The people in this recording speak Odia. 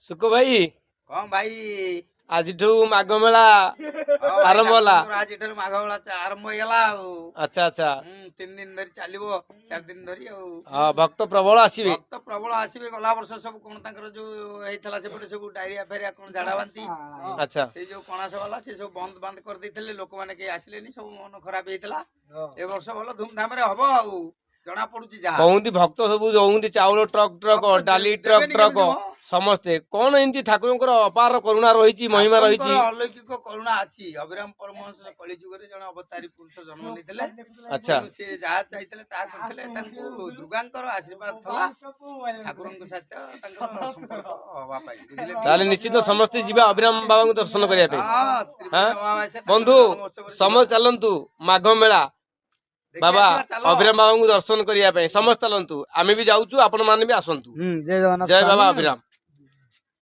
ସୁଖ ଭାଇ, କଣ ଭାଇ? ଆଜିଠୁ ମାଘ ମେଳା ଆରମ୍ଭ ହେଲା। ଆଜିଠାରୁ ମାଘ ମେଳା ଆରମ୍ଭ ହେଇଗଲା ଆଉ। ଆଚ୍ଛା ଆଚ୍ଛା। 3 ଦିନ ଧରି ଚାଲିବ, 4 ଦିନ ଧରି ଆଉ। ହଁ, ଭକ୍ତ ପ୍ରବଳ ଆସିବେ। ଭକ୍ତ ପ୍ରବଳ ଆସିବେ। ଗଲା ବର୍ଷ ସବୁ କଣ ତାଙ୍କର ଯୋଉ ହେଇଥିଲା ସେପଟେ ସବୁ ଡାଇରିଆ ଫାଇରିଆ କଣ ଝାଡା ବାନ୍ତି, ସେଇ ଯୋଉ କଣାସ ବାଲା ସେ ସବୁ ବନ୍ଦ ବାନ୍ଦ କରିଦେଇଥିଲେ, ଲୋକମାନେ କେହି ଆସିଲେନି, ସବୁ ମନ ଖରାପ ହେଇଥିଲା। ଏ ବର୍ଷ ଭଲ ଧୁମଧାମରେ ହବ ଆଉ ଜଣା ପଡୁଛି ଯାହା। କହୁନ୍ତି ଭକ୍ତ ସବୁ ଦଉନ୍ତି ଚାଉଳ ଟ୍ରକ ଟ୍ରକ, ଡାଲି ଟ୍ରକ ଦେବେନି ଟ୍ରକ କେମିତି ମ? ସମସ୍ତେ। କଣ ଏମିତି ଠାକୁରଙ୍କର ଅପାର କରୁଣା ରହିଛି, ମହିମା ରହିଛି? ଠାକୁରଙ୍କର ଅଲୌକିକ କରୁଣା ଅଛି। ଅବିରାମ ପରମହଂସ କଳି ଯୁଗରେ ଜଣେ ଅବତାରୀ ପୁରୁଷ ଜନ୍ମ ନେଇଥିଲେ। ତେଣୁ ସେ ଯାହା ଚାହିଁଥିଲେ ତାହା କରିଥିଲେ। ତାଙ୍କୁ ଦୁର୍ଗାଙ୍କର ଆଶୀର୍ବାଦ ଥିଲା, ଠାକୁରଙ୍କ ସହିତ ତାଙ୍କର ସମ୍ପର୍କ ହବା ପାଇଁ, ବୁଝିଲେ? ତାହେଲେ ନିଶ୍ଚିତ ସମସ୍ତେ ଯିବା ଅବିରାମ ବାବାଙ୍କୁ ଦର୍ଶନ କରିବା ପାଇଁ। ହଁ, ତ୍ରିବେଣୀ ହଁ? ଅମାବାସ୍ୟା ତାଙ୍କର ବନ୍ଧୁ, ଜନ୍ମ ଉତ୍ସବରେ ସମସ୍ତେ ଚାଲନ୍ତୁ ମାଘ ମେଳା ଦେଖି ବାବା ଆସିବା, ଚାଲ। ଅଭିରାମ ବାବାଙ୍କୁ ଦର୍ଶନ କରିବା ପାଇଁ ସମସ୍ତେ ଚାଲନ୍ତୁ। ଆମେ ବି ଯାଉଛୁ, ଆପଣ ମାନେ ବି ଆସନ୍ତୁ। ଜୟ ଜଗନ୍ନାଥ ଜୟ ବାବା ସ୍ୱାମୀ। ଅଭିରାମ।